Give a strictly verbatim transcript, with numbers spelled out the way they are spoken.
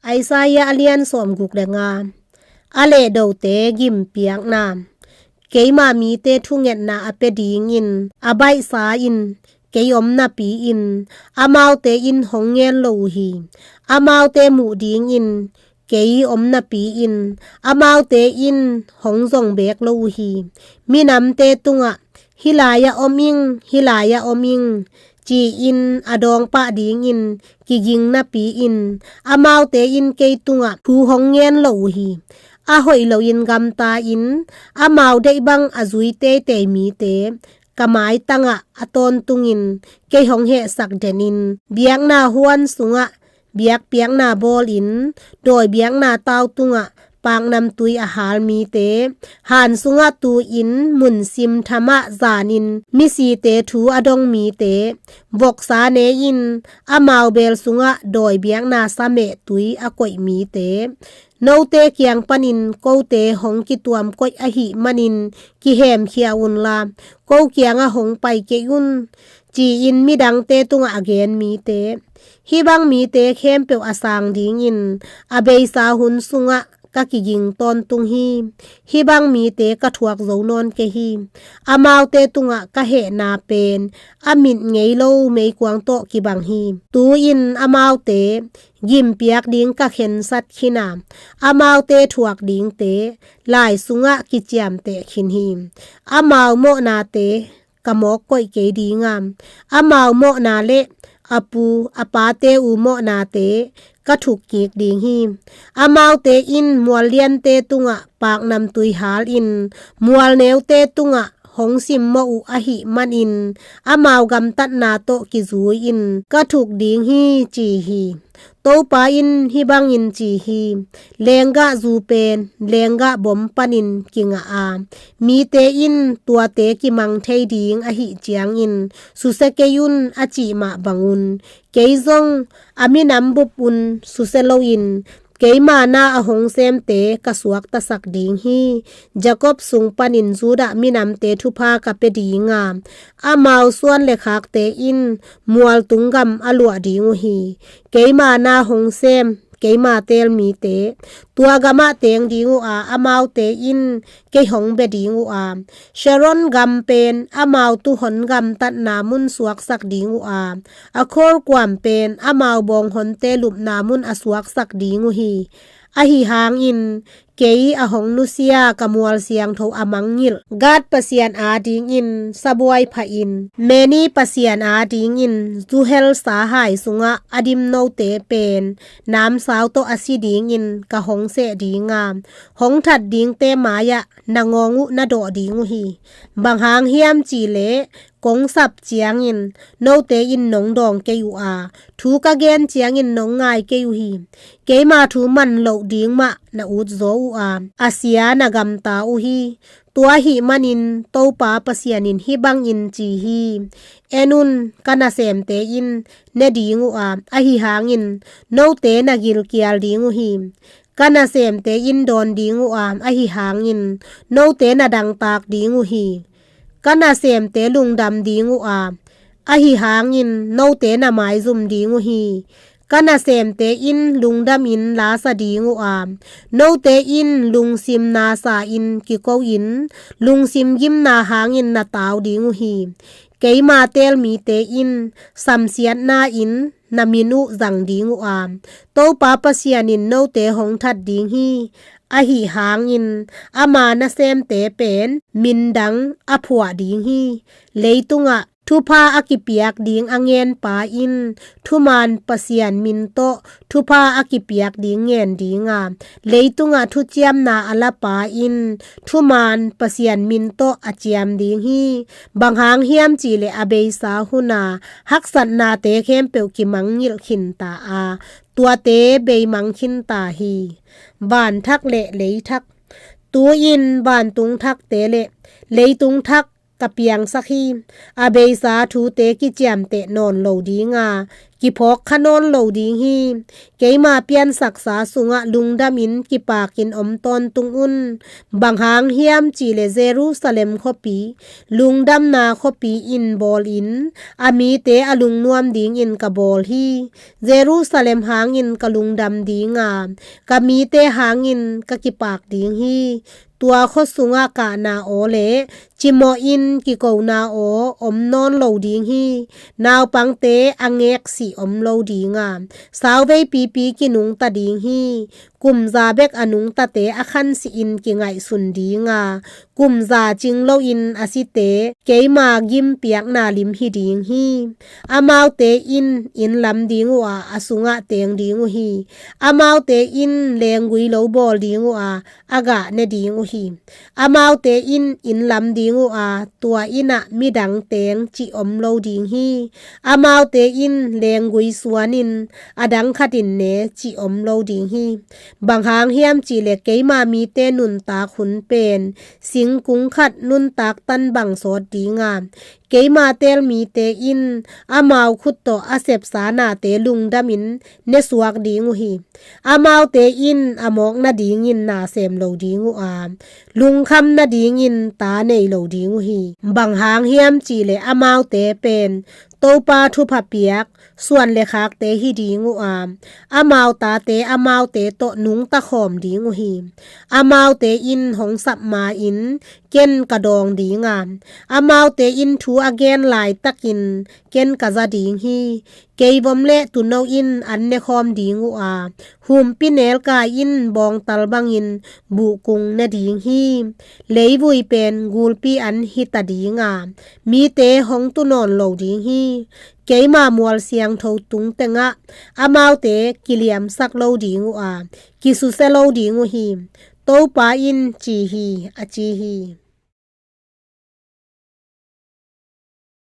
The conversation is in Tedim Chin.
Isaiah a lian sawmguk le nga. A lehdote gimpiakna. Keima mite thungetna a pia dingin a baihsa in kei om napi-in amaute in hong ngen lo uh hi. Amaute muh dingin kei om napi-in amaute in hong zong beek lo uh hi. Minamte tungah, "Hih lai-ah om ing, hih lai-ah om ing," ci-in a dawng pah dingin kiging napi-in amaute in kei tungah thu hong ngen lo uh hi. A hoih loin gamta-in amau deih bang a zui teitei mite ka maitangah a tawntungin kei hong hehsak denin, biakna huan sungah biakpiakna bawlin, dawi biakna tau tungah paknamtui a hal mite, han sungah tu-in munsim thamah zanin misite thu a dong mite, voksa ne-in amau beel sungah dawi biakna samehtui a koih mite, "Note kiang panin kote hong kituam koih ahih manin kihemkhia unla, ko kiangah hong pai kei un," ci-in midangte tungah a gen mite. Hih bang mite khempeuh a sang dingin a beisa hun sungah ka kiging tawntung hi. Hih bang mite ka thuak zo nawn kei hi. Amaute tungah ka hehna pen a mit ngei lo meikuang tawh kibang hi. Tu-in amaute gimpiak ding ka khensat khin a, amaute thuak dingte lai sungah kiciamteh khin hi. Amau mawhnate ka mawk koih kei ding a, amau mawhna le a pu a pate uh mawhnate ka thuk kik ding hi. Amaute in mual liante tungah paknamtui hal in, mual neute tungah hong simmawh uh ahih manin amau gamtatna tawh kizui-in ka thuk ding hi, ci hi. Topa in hih bangin ci hi: Lenggah zu pen lenggah bom panin kingah a, mite in tuate kimang thei ding ahih ciangin susia kei un, a cih mah bangun kei zong a minam bup un susia loin keima na a hong semte ka suaktasak ding hi. Jakob sung panin Judah minamte thupha ka pia ding a, amau suan le khakte in mualtung gam a luah ding uh hi. Keima na hong sem, keima teel mite tua gamah teng ding uh a, amaute in kei hong bia ding uh a, Sharon gam pen amau tuuhon gamtatna mun suaksak ding uh a, Akhor kuam pen amau bawnghonte lupna mun a suaksak ding uh hi. Ahi hangin kei a hong nusia ka mual siangtho a mangngilh Gad Pasian adingin sabuai phahin, Meni Pasian adingin zuhel sahai sungah a dim note pen namsau tawh a si dingin ka hong seh ding a, hong that dingte mai-ah na ngawng uh na dawh ding uh hi. Bang hang hiam cihleh, kong sap ciangin note in nong dawng kei uh a, thu ka gen ciangin nong ngai kei uh hi. Keima thu man loh ding mah na utzaw uh a, a sia na gamta uh hi. Tua ahih manin Topa Pasian in hih bangin ci hi: En un, ka nasemte in ne ding uh a, ahi hangin note na gilkial ding uh hi. Ka nasemte in dawn ding uh a, ahi hangin note na dangtak ding uh hi. Ka nasemte lungdam ding uh a, ahi hangin note na maizum ding uh hi. Ka nasemte in lungdamin lasa ding uh a, note in lungsim nasa-in kiko-in lungsim gimna hangin na tau ding uh hi. Keima teel mite in samsiatna-in na min uh zang ding uh a, Topa Pasian in note hong that ding hi. Ahi hangin ama nasemte pen min dang a phuah ding hi. Leitungah thupha a kipiak ding a ngenpa in thuman Pasian min tawh thupha a kipiak ding ngen ding a, leitungah thuciamna a lapa in thuman Pasian min tawh a ciam ding hi. Bang hang hiam cihleh, a beisa huna haksatnate khempeuh kimangngilh khinta a, tuate beimang khinta hi. Van thak le lei thak. Tu-in vantung thakte le leitung thak ka piangsak hi. A beisa thute kiciamteh nawn lo ding a, kiphawk kha nawn lo ding hi. Keima piansaksa sungah lungdamin kipakin om tawntung un. Bang hang hiam cihleh Jerusalem khuapi lungdamna khuapi in bawlin a mite a lungnuam dingin ka bawl hi. Jerusalem hangin ka lungdam dinga, ka mite hangin ka kipak ding hi. Tua khua sungah kahna aw le cimawhin kikona aw om nawn lo ding hi. Naupangte a ngek sih om lo dinga, sauvei pipi kinungta ding hi. Kum za bek a nungtate a khan sihin kingaihsun dinga, kum za cing loin a site keima gimpiakna lim hi ding hi. Amaute in inn lam ding uh a, a sungah teng ding uh hi. Amaute in lenggui lo bawl ding uh a, a gah ne ding uh hi. Amaute in inn lam ding uh a, tua innah midang teng cih om lo ding hi. Amaute in lenggui suanin a dang khatin ne cih om lo ding hi. Bang hang hiam cihleh keima mite nuntak hun pen singkung khat nuntak tan bang sawt dinga, keima teel mite in amau khut tawh a sepsa nate lungdamin nesuak ding uh hi. Amaute in a mawk nadingin na sem lo ding uh a, lungkham nadingin ta nei lo ding uh hi. Bang hang hiam cihleh amaute pen Topa thupha piak suan le khakte hi ding uh a, amau tate amaute tawh nungta khawm ding uh hi. Amaute in hong sap ma-in ken ka dawng dinga, amaute in thu a gen laitakin ken ka za ding hi. Keivom le tuuno in an nekhawm ding uh a, humpi nelkai in bawngtal bangin buhkung ne ding hi. Leivui pen gulpi an hita dinga, mite hong tu nawn lo ding hi. Keima mual siangtho tung tengah amaute kiliamsak lo ding uh a, kisusia lo ding uh hi. Topa in ci hi, a ci hi.